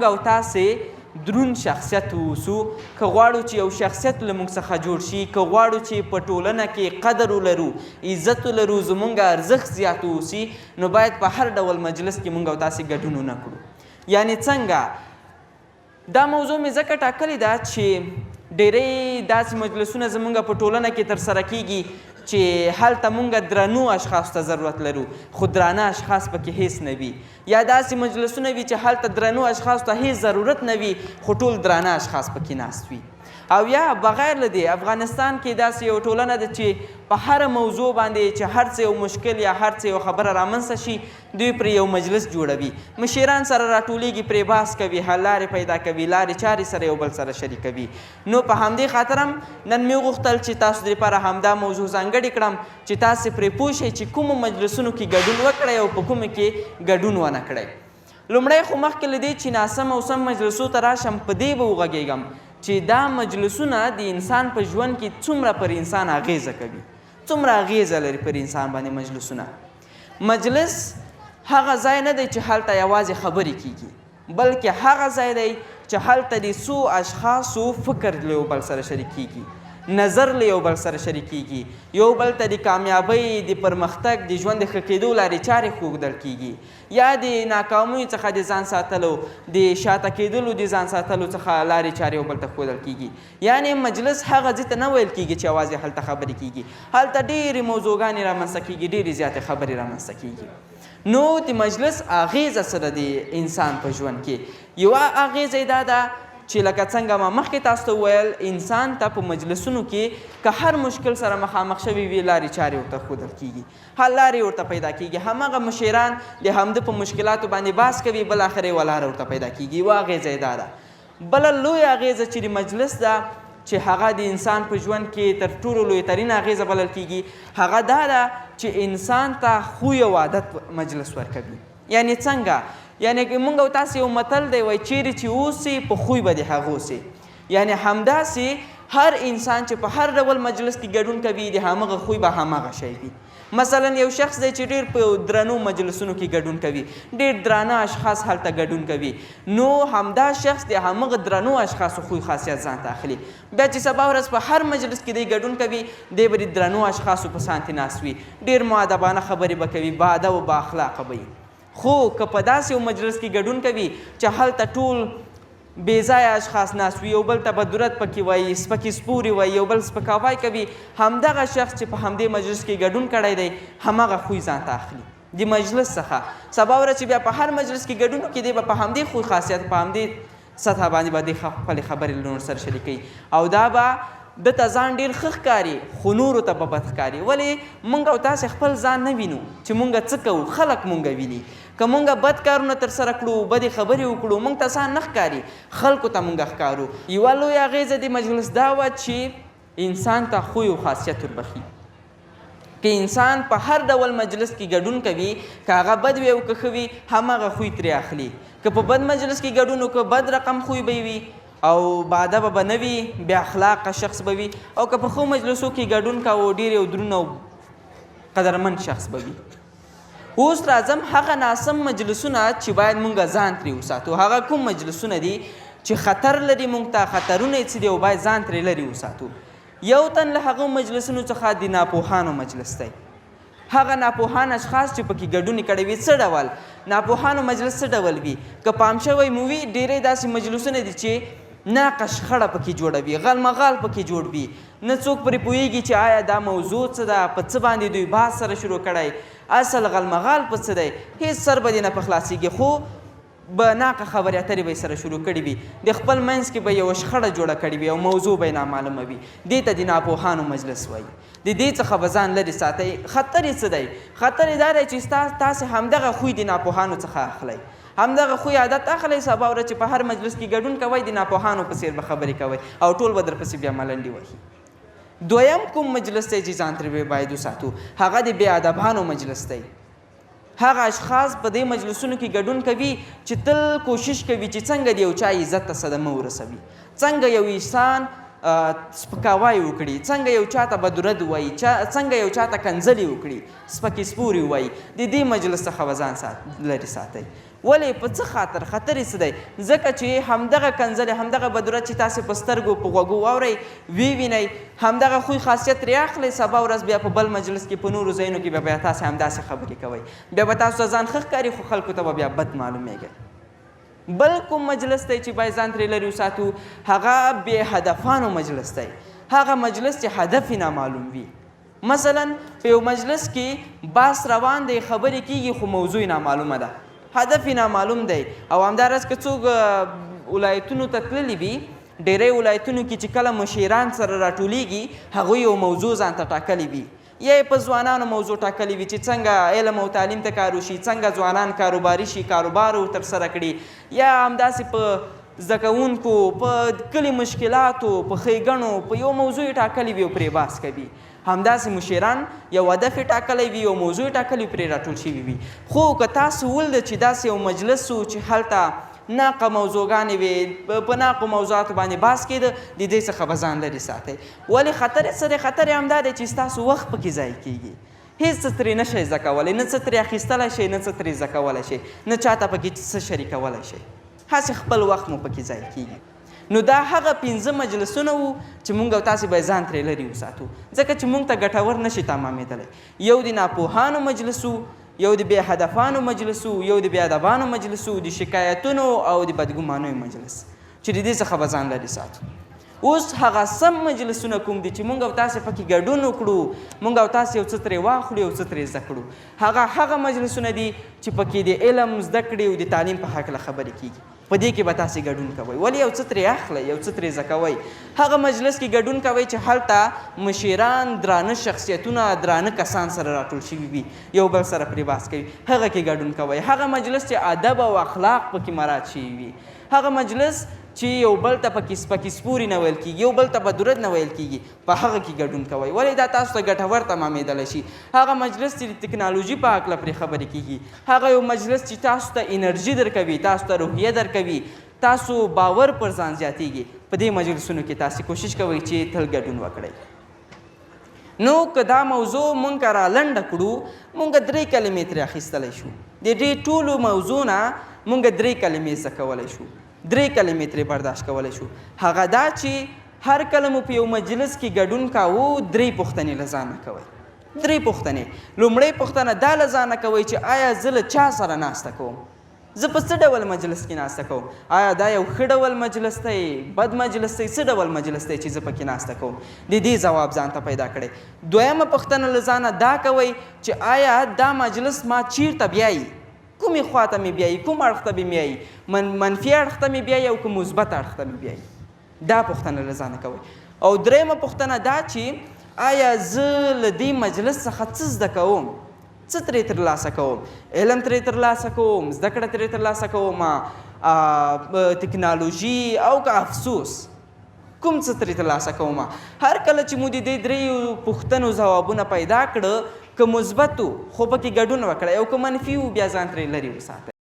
مونږ او تاسې دروند شخصیت واوسو، که غواړو چې یو شخصیت له مونږ څخه جوړ شي، که غواړو چې په ټولنه کې قدر ولرو، عزت ولرو، زمونږ ارزښت زیات واوسي، نو باید په هر ډول مجلس کې مونږ او تاسې ګډون ونه کړو. یعنې څنګه؟ دا موضوع مې ځکه ټاکلې ده چې ډیری داسې مجلسونه زمونږ په ټولنه کې ترسره کیږي چې هلته مونږ درنو اشخاصو ته ضرورت لرو، خو درانه اشخاص پکې هیڅ نه وي، یا داسې مجلسونه وي چې هلته درنو اشخاصو ته هیڅ ضرورت نه وي، خو ټول درانه اشخاص پکې ناست وي. او یا بغیر له دې افغانستان کې داسې یو ټولنه ده چې په هره موضوع باندې چې هر څه یو مشکل یا هر څه یو خبره رامنځته شي، دوی پرې یو مجلس جوړوي، مشیران سره راټولیږي، پرې بحث کوي، حل لارې پیدا کوي، لارې چارې سره یو بل سره شریکوي. نو په همدې خاطر هم نن مې وغوښتل چې تاسو دپاره همدا موضوع ځانګړې کړم چې تاسې پرې پوه شئ چې کومو مجلسونو کې ګډون وکړئ او په کومو کې ګډون ونه کړئ. لومړی خو مخکې له دې چې ناسم او سم مجلسو ته راشم، په دې به وغږېږم چې دا مجلسونه د انسان په ژوند کې څومره پر انسان اغېزه کوي، څومره اغېزه لري پر انسان باندې مجلسونه. مجلس هغه ځای نه دی چې هلته یوازې خبرې کیږي، بلکې هغه ځای دی چې هلته د څو اشخاصو فکر له یو بل سره شریکیږي، نظر له یو بل سره شریکیږي، یو بل ته د کامیابۍ، د پرمختګ، د ژوند د ښه کېدو لارې چارې ښودل کیږي، یا د ناکامیو څخه د ځان ساتلو، د شاته کېدلو د ځان ساتلو څخه لارې چارې یو بل ته ښودل کیږي. یعنې مجلس هغه ځای ته نه ویل کیږي چې یوازې هلته خبرې کیږي، هلته ډېرې موضوعګانې رامنځته کیږي، ډېرې زیاتې خبرې رامنځته کیږي. نو د مجلس اغېزه څه ده د انسان په ژوند کې؟ یوه اغېزه یې دا ده چې لکه څنګه ما مخکې تاسو ته وویل، انسان ته په مجلسونو کې که هر مشکل سره مخامخ شوی وي، لارې چارې ورته ښودل کیږي، حل لارې ورته پیدا کیږي. هماغه مشیران د همده په مشکلاتو باندې بحث کوي، بالاخره یوه لاره ورته پیدا کیږي. یوه اغېزه یې دا ده. بله لویه اغېزه چې د مجلس ده، چې هغه د انسان په ژوند کې تر ټولو لوی ترین اغېزه بلل کیږي، هغه دا ده چې انسان ته خوی او عادت مجلس ورکوي. یعنې څنګه؟ یعنې که مونږ او تاسې یو متل دی، وایي چیرې چې اوسې په خوی به د هغه اوسې. یعنې همداسې هر انسان چې په هر ډول مجلس کې ګډون کوي، د همغه خوی به همغه شی وي. مثلا یو شخص دی چې ډېر په درنو مجلسونو کې ګډون کوي، ډېر درانه اشخاص هلته ګډون کوي، نو همدا شخص د همغه درنو اشخاصو خوی خاصیت ځان ته اخلي. بیا چې سبا ورځ په هر مجلس کې دی ګډون کوي، دی به د درنو اشخاصو په سانتې ناست وي، ډېر مؤدبانه خبرې به کوي، با ادب او با اخلاقه به وي. خو که په داسې یو مجلس کې ګډون کوي چې هلته ټول بې ځایه اشخاص ناست وي، یو بل ته بدورت پکې وایي، سپکې سپورې وایي، یو بل سپکاوی کوي، همدغه شخص چې په همدې مجلس کې ګډون کړی دی، هماغه خوی ځان ته اخلي د مجلس څخه. سبا ورځ چې بیا په هر مجلس کې ګډون وکړي، دی به په همدې خوی خاصیت، په همدې سطح باندې به دی خپلې خبرې له نورو سره شریکوي، او دا به ده ته ځان ډېر ښه ښکاري، خو نورو ته به بد ښکاري. ولې مونږ او تاسې خپل ځان نه وینو چې مونږ څه کوو، خلک مونږ ویني. که مونږ بد کارونه ترسره کړو، بدې خبرې وکړو، مونږ ته ځان نه ښکاري، خلکو ته مونږ ښکارو. یوه لویه اغېزه د مجلس دا وه چې انسان ته خوی او خاصیت وربښي. که انسان په هر ډول مجلس کې ګډون کوي، که هغه بد وي او که ښه وي، هماغه خوی ترې اخلي. که په بد مجلس کې ګډون وکړ، بد رقم خوی به وي او باادبه به نه وي، بې اخلاقه شخص به وي، او که په ښو مجلسو کې ګډون کاوه، ډېر یو درون او قدرمن شخص به وي. اوس راځم هغه ناسم مجلسونه چې باید مونږ ځان ترې وساتو. هغه کوم مجلسونه دي چې خطر لري مونږ ته، خطرونه یې څه دي او باید ځان ترې لرې وساتو. یو تن له هغو مجلسونو څخه د ناپوهانو مجلس دی. هغه ناپوهان اشخاص چې پکې ګډون یې کړی وي. څه ډول ناپوهانو مجلس څه ډول وي؟ که پام شوی مو وي، ډېری داسې مجلسونه دي چې ناقه شخړه پکې جوړه وي، غلمغال پکې جوړ وي، نه څوک پرې پوهېږي چې آیا دا موضوع څه ده، په څه باندې دوی بحث سره شروع کړی، اصل غلمغال په څه دی، هېڅ سر به دې نه په خلاصېږي، خو به ناقه خبرې اترې به یې سره شروع کړې وي، د خپل منځ کې به یوه شخړه جوړه کړې وي او موضوع به یې نامعلومه وي. دې ته د ناپوهانو مجلس وایي. د دې څخه به ځان لرې ساتئ. خطر یې څه دی؟ خطر یې دا دی چې تاسې همدغه خوی د ناپوهانو څخه اخلئ، همدغه خوی عادت اخلئ. سبا ورځ چې په هر مجلس کې ګډون کوئ، د ناپوهانو په څېر به خبرې کوئ او ټول به درپسې بیا ملنډې وهي. دویم کوم مجلس دی چې ځان ترې باید وساتو؟ هغه د بې ادبانو مجلس دی. هغه اشخاص په دې مجلسونو کې ګډون کوي چې تل کوشش کوي چې څنګه د یو چا عزت ته صدمه ورسوي، څنګه یو انسان سپکاوی وکړي، څنګه یو چا ته بدرد ووایي، څنګه یو چا ته کنځلې وکړي، سپکې سپورې ووایي. د دې مجلس څخه به ځان لرې ساتئ. ولې؟ په څه خاطر؟ خطر یې څه دی؟ ځکه چې همدغه کنځلې، همدغه بدورت چې تاسې په سترګو په غوږو واورئ، ویې وینئ، همدغه خوی خاصیت ترې اخلئ، سبا ورځ بیا په بل مجلس کې، په نورو ځایونو کې بیا بیا تاسې همداسې خبرې کوئ، بیا به تاسو ته ځان ښه ښکاري، خو خلکو ته به بیا بد معلومېږئ. بل کوم مجلس دی چې باید ځان ترې لرې وساتو؟ هغه بې هدفانو مجلس دی، هغه مجلس چې هدف یې نامعلوم وي. مثلا په یو مجلس کې بحث روان دی، خبرې کیږي، خو موضوع یې نامعلومه ده، هدف یې نامعلوم دی. او همداراز که څوک ولایتونو ته تللي وي، ډیری ولایتونو کې چې کله مشیران سره راټولیږي، هغوی یو موضوع ځان ته ټاکلې وي، یا یې په ځوانانو موضوع ټاکلې وي چې څنګه علم او تعلیم ته کار وشي، څنګه ځوانان کاروباري شي، کاروبار ترسره کړي، یا همداسې په زده کوونکو، په کلي مشکلاتو، په ښېګڼو، په یو موضوع یې ټاکلې وي او پرې بحث کوي. همداسې مشیران یو هدف یې ټاکلی وي، یو موضوع یې ټاکلې وي، پرې راټول شوي وي. خو که تاسو ولده چې داسې یو مجلس و چې هلته ناقه موضوعګانې وې، په ناقو موضوعاتو باندې بحث کېده، د دې څخه به ځان لرې ساتئ. ولې؟ خطر یې څه دی؟ خطر یې همدا دی چې ستاسو وخت پکې ضایع کېږي، هېڅ څه ترې نه شئ زده کولی، نه څه ترې اخیستلی شئ، نه څه ترې زده کولی شئ، نه چاته پکې څه شریکولی شئ، هسې خپل وخت مو پکې ضایع کېږي. نو دا هغه 5 مجلسونه وو چې مونږ او تاسې باید ځان ترې لرې وساتو، ځکه چې مونږ ته ګټور نشي تمامېدلی. یو د ناپوهانو مجلس و، یو د بې هدفانو مجلس و، یو د بې ادبانو مجلس و، د شکایتونو او د بدګمانیو مجلس، چې د دې څخه به ځان لرې ساتو. اوس هغه سم مجلسونه کوم دي چې مونږ او تاسې پکې ګډون وکړو، مونږ او تاسې یو څه ترې واخلو، یو څه ترې زده کړو؟ هغه هغه مجلسونه دي چې پکې د علم زده کړې او د تعلیم په هکله خبرې کیږي. په دې کې به تاسې ګډون کوئ. ولې؟ یو څه ترې اخلئ، یو څه ترې زده کوئ. هغه مجلس کې ګډون کوئ چې هلته مشیران، درانه شخصیتونه، درانه کسان سره راټول شوي وي، یو بل سره پرې بحث کوي، هغه کې ګډون کوئ. هغه مجلس چې ادب او اخلاق پکې مراعات شوي وي، هغه مجلس چې یو بل ته پکې سپکې سپورې نه ویل کېږي، یو بل ته بدورد نه ویل کېږي، په هغه کې ګډون کوئ. ولې؟ دا تاسو ته ګټور تمامېدلی شي. هغه مجلس چې د تکنالوژي په هکله پرې خبرې کېږي، هغه یو مجلس چې تاسو ته انرژي درکوي، تاسو ته روحیه درکوي، تاسو باور پر ځان زیاتېږي، په دې مجلسونو کې تاسو کوشش کوئ چې تل ګډون وکړئ. نو که دا موضوع مونږ را لنډه کړو، مونږ 3 کلمې ترې اخیستلی شو. د دې ټولو موضوع نه مونږ 3 کلمې زده کولی شو، 3 کلمې ترې برداشت کولی شو. هغه دا چې هر کله مو په یو مجلس کې ګډون کاوه، 3 پوښتنې له ځانه کوئ. 3 پوښتنې. لومړۍ پوښتنه دا له ځانه کوئ چې آیا زه له چا سره ناسته کوم، زه په څه ډول مجلس کې ناسته کوم، آیا دا یو ښه ډول مجلس دی، بد مجلس دی، څه ډول مجلس دی چې زه پکې ناسته کوم؟ د دې ځواب ځان ته پیدا کړئ. دویمه پوښتنه له ځانه دا کوئ چې آیا دا مجلس ما چیرته بیایي، کومې خوا ته مې بیایي، کوم اړخ ته مې بیایي، منفي اړخ ته مې بیایي او که مثبت اړخ ته مې بیایي؟ دا پوښتنه له ځانه کوئ. او درېیمه پوښتنه دا چې آیا زه له دې مجلس څخه څه زده کوم، څه ترې ترلاسه کوم، علم ترې ترلاسه کوم، زده کړه ترې ترلاسه کوم، تکنالوژي او که افسوس، کوم څه ترې ترلاسه کوم؟ هر کله چې مو د دې درېیو پوښتنو ځوابونه پیدا کړه، که مثبت و خو پکې ګډون وکړئ، او که منفي و بیا ځان ترې لرې وساتئ.